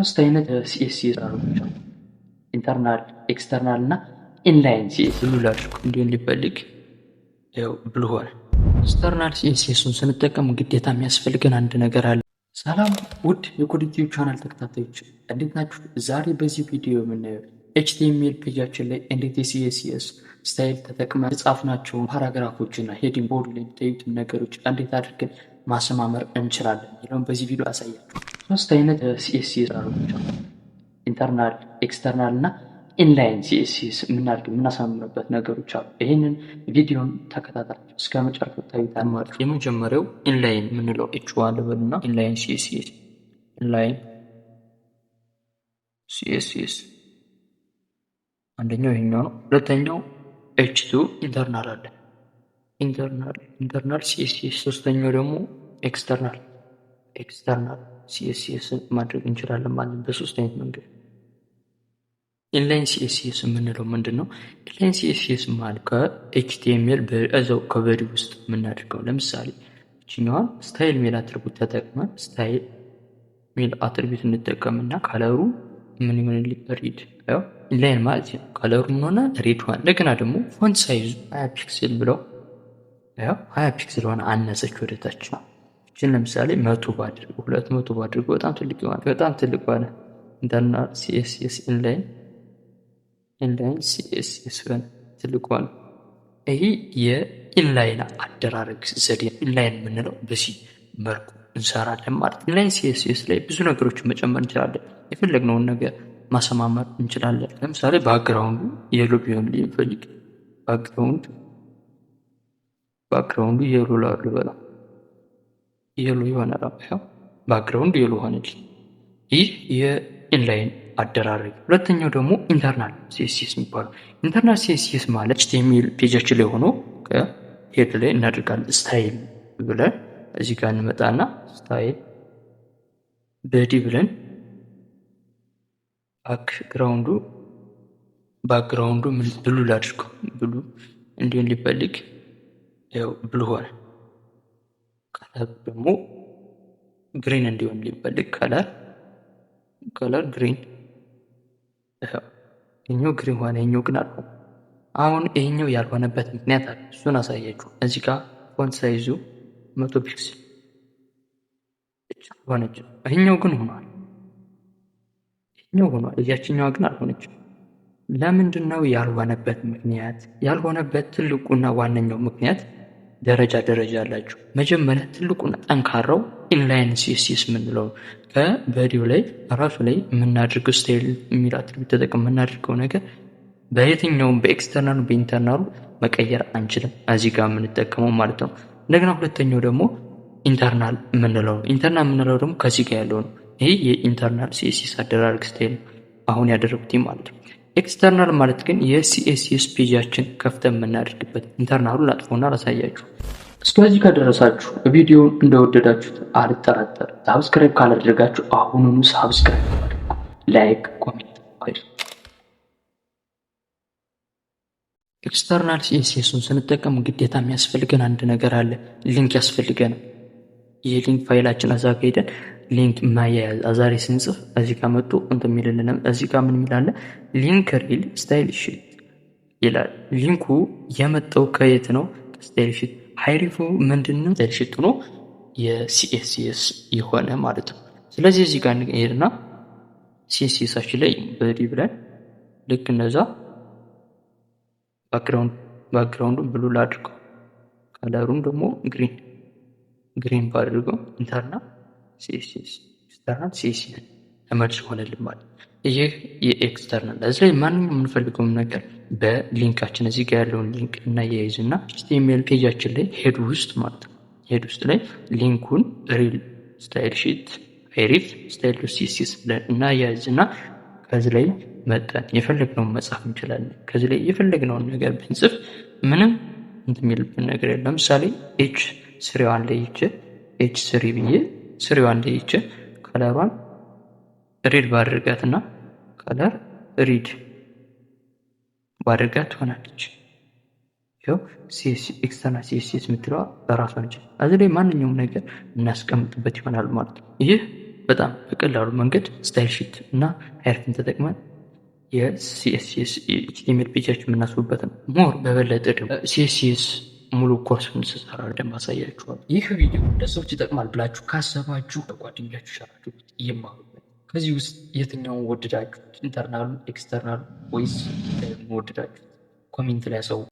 ሶስት አይነት CSS አሰራሮች አሉ። Internal፣ external እና inline CSS። Blue ላድርግ እንዲሆን ሊፈልግ ያው blue ሆነ። External CSS ኡን ስንጠቀም ግዴታ የሚያስፈልገን አንድ ነገር አለ። ሰላም ውድ የኮዲቲቭ ቻናል ተከታታዮች፣ እንዴት ናችሁ? ዛሬ በዚህ ቪዲዮ የምናየው HTML page ኣችን ላይ እንዴት የ CSS style ተጠቅመን የጻፍናቸውን paragraph ኦች እና heading board ላይ የሚታዩትን ነገሮች እንዴት አድርገን ማሰማመር እንችላለን የሚለውን በዚህ ቪዲዮ አሳያችሁ። ሶስት አይነት CSS አሰራሮች አሉ። Internal፣ external እና inline CSS የምናደርግ የምናሳምርበት ነገሮች አሉ። ይህንን ቪዲዮን ተከታታችሁ እስከ መጨረሻው ታዩታላችሁ። የመጀመሪያው inline የምንለው H1 ልበልና inline CSS፣ inline CSS አንደኛው ይሄኛው ነው። ሁለተኛው H2 internal አለ፣ internal CSS። ሶስተኛው ደግሞ external CSS ማድረግ እንችላለን ማለት ነው በሶስት አይነት መንገድ። Inline CSS የምንለው ምንድን ነው? Inline CSS ማለት ከ HTML በእዛው ከ body ውስጥ የምናደርገው፣ ለምሳሌ እችኛዋን style ሚል attribute ተጠቅመን፣ style ሚል attribute እንጠቀምና color ኡ ምን ይሆንልኝ? Red። ያው inline ማለት ነው። Color ኡ ምን ሆነ? Red ሆነ። እንደገና ደግሞ font size ኡ 20 pixel ብለው ያው 20 pixel ሆነ፣ አነሰች ወደ ታች። እችን ለምሳሌ 100 ባድርገው፣ 200 ባድርገው በጣም ትልቅ ይሆናል። በጣም ትልቅ ሆነ። Internal CSS፣ inline CSS ሆነ፣ ትልቅ ሆነ። ይሄ የ inline አደራረግ ዘዴ inline የምንለው በዚህ መልኩ እንሰራለን ማለት ነው። Inline CSS ላይ ብዙ ነገሮችን መጨመር እንችላለን። የፈለግነውን ነገር ማሰማመር እንችላለን። ለምሳሌ background ኡ yellow ቢሆን ሊፈልግ background ኡ yellow ልበለው፣ yellow ይሆናል። ያው background yellow ሆነልኝ። ይህ የ inline አደራረግ። ሁለተኛው ደግሞ internal CSS የሚባለው። Internal CSS ማለት HTML page ኣችን ላይ ሆኖ ከ head ላይ እናደርጋለን። Style ብለን እዚህ ጋር እንመጣና style body ብለን background ኡ ምን blue ላድርገው፣ blue እንዲሆን ሊፈልግ ያው blue ሆነ። Color ደግሞ green እንዲሆን ሊፈልግ color green፣ ይሄኛው green ሆነ፣ ይሄኛው ግን አልሆነ። አሁን ይሄኛው ያልሆነበት ምክንያት አለ። እሱን አሳያችሁ። እዚህ ጋር font size ኡ 100 pixel ሆነች። ይሄኛው ግን ሆኗል። ይሄኛው ሆኗል። እያችኛዋ ግን አልሆነችም። ለምንድን ነው ያልሆነበት ምክንያት? ያልሆነበት ትልቁና ዋነኛው ምክንያት ደረጃ ደረጃ አላቸው። መጀመሪያ ትልቁና ጠንካራው inline CSS የምንለው ከ body ው ላይ ራሱ ላይ የምናደርገው style የሚል attribute ተጠቅመን የምናደርገው ነገር በየትኛውም በኤክስተርናሉ በኢንተርናሉ መቀየር አንችልም። እዚህ ጋር የምንጠቀመው ማለት ነው። እንደገና ሁለተኛው ደግሞ internal የምንለው ነው። Internal የምንለው ደግሞ ከዚህ ጋር ያለው ነው። ይህ የ internal CSS አደራረግ style ነው አሁን ያደረጉት ማለት ነው። External ማለት ግን የ CSS page ኣችን ከፍተን የምናደርግበት። Internal ኡን ላጥፎና ላሳያችሁ። እስከዚህ ከደረሳችሁ ቪዲዮውን እንደወደዳችሁት አልጠራጠርም። Subscribe ካላደረጋችሁ አሁኑኑ subscribe አድርጉ። Like፣ comment አድርጉ። External CSS ኡን ስንጠቀም ግዴታ የሚያስፈልገን አንድ ነገር አለ። Link ያስፈልገናል። ይህ link file ኣችን እዛ ጋ ሄደን link ማያያዝ አዛሬ ስንጽፍ እዚህ ጋር መጥቶ እንትን የሚልልን እዚህ ጋር ምን የሚላለ? Link rel stylesheet ይላል። Link ኡ የመጣው ከየት ነው? Stylesheet href ኡ ምንድን ነው? Stylesheet ሆኖ የ CSS የሆነ ማለት ነው። ስለዚህ እዚህ ጋር እንሄድና CSS ኣችን ላይ body ብለን ልክ እነዛ background ኡን blue ላድርገው፣ color ኡን ደግሞ green ባድርገው internal CSS፣ external CSS ተመልሶ ሆነልን ማለት። ይህ የ external። እዚህ ላይ ማንኛውም የምንፈልገውን ነገር በ link ኣችን እዚህ ጋር ያለውን link እናያይዝ እና HTML page ኣችን ላይ head ውስጥ ማለት ነው፣ head ውስጥ ላይ link ኡን rel stylesheet href style CSS ብለን እናያይዝ እና ከዚህ ላይ መጠን የፈለግነውን መጻፍ እንችላለን። ከዚህ ላይ የፈለግነውን ነገር ብንጽፍ ምንም እንትን የሚልብን ነገር የለም። ለምሳሌ H3 ዋን ለይቼ፣ H3 ብዬ three ዋን ለይቼ color ሯን red ባድርጋት እና color red ባድርጋት ትሆናለች። ይኸው external CSS የምትለዋ በራሷ ነች። እዚህ ላይ ማንኛውም ነገር እናስቀምጥበት ይሆናል ማለት ነው። ይህ በጣም በቀላሉ መንገድ style sheet እና hierarchy ን ተጠቅመን የ CSS HTML page ኣችን የምናስውብበት ነው። More በበለጠ ደግሞ CSS ሙሉ ኮርስ ስሰራ ደንብ አሳያችኋል። ይህ ቪዲዮ ለሰዎች ይጠቅማል ብላችሁ ካሰባችሁ ለጓደኞቻችሁ share አድርጉት፣ ይማሩበት። ከዚህ ውስጥ የትኛውን ወደዳችሁት? Internal ኡ፣ external ኡ ወይስ ወደዳችሁት? Comment ላይ ያሳውቁ።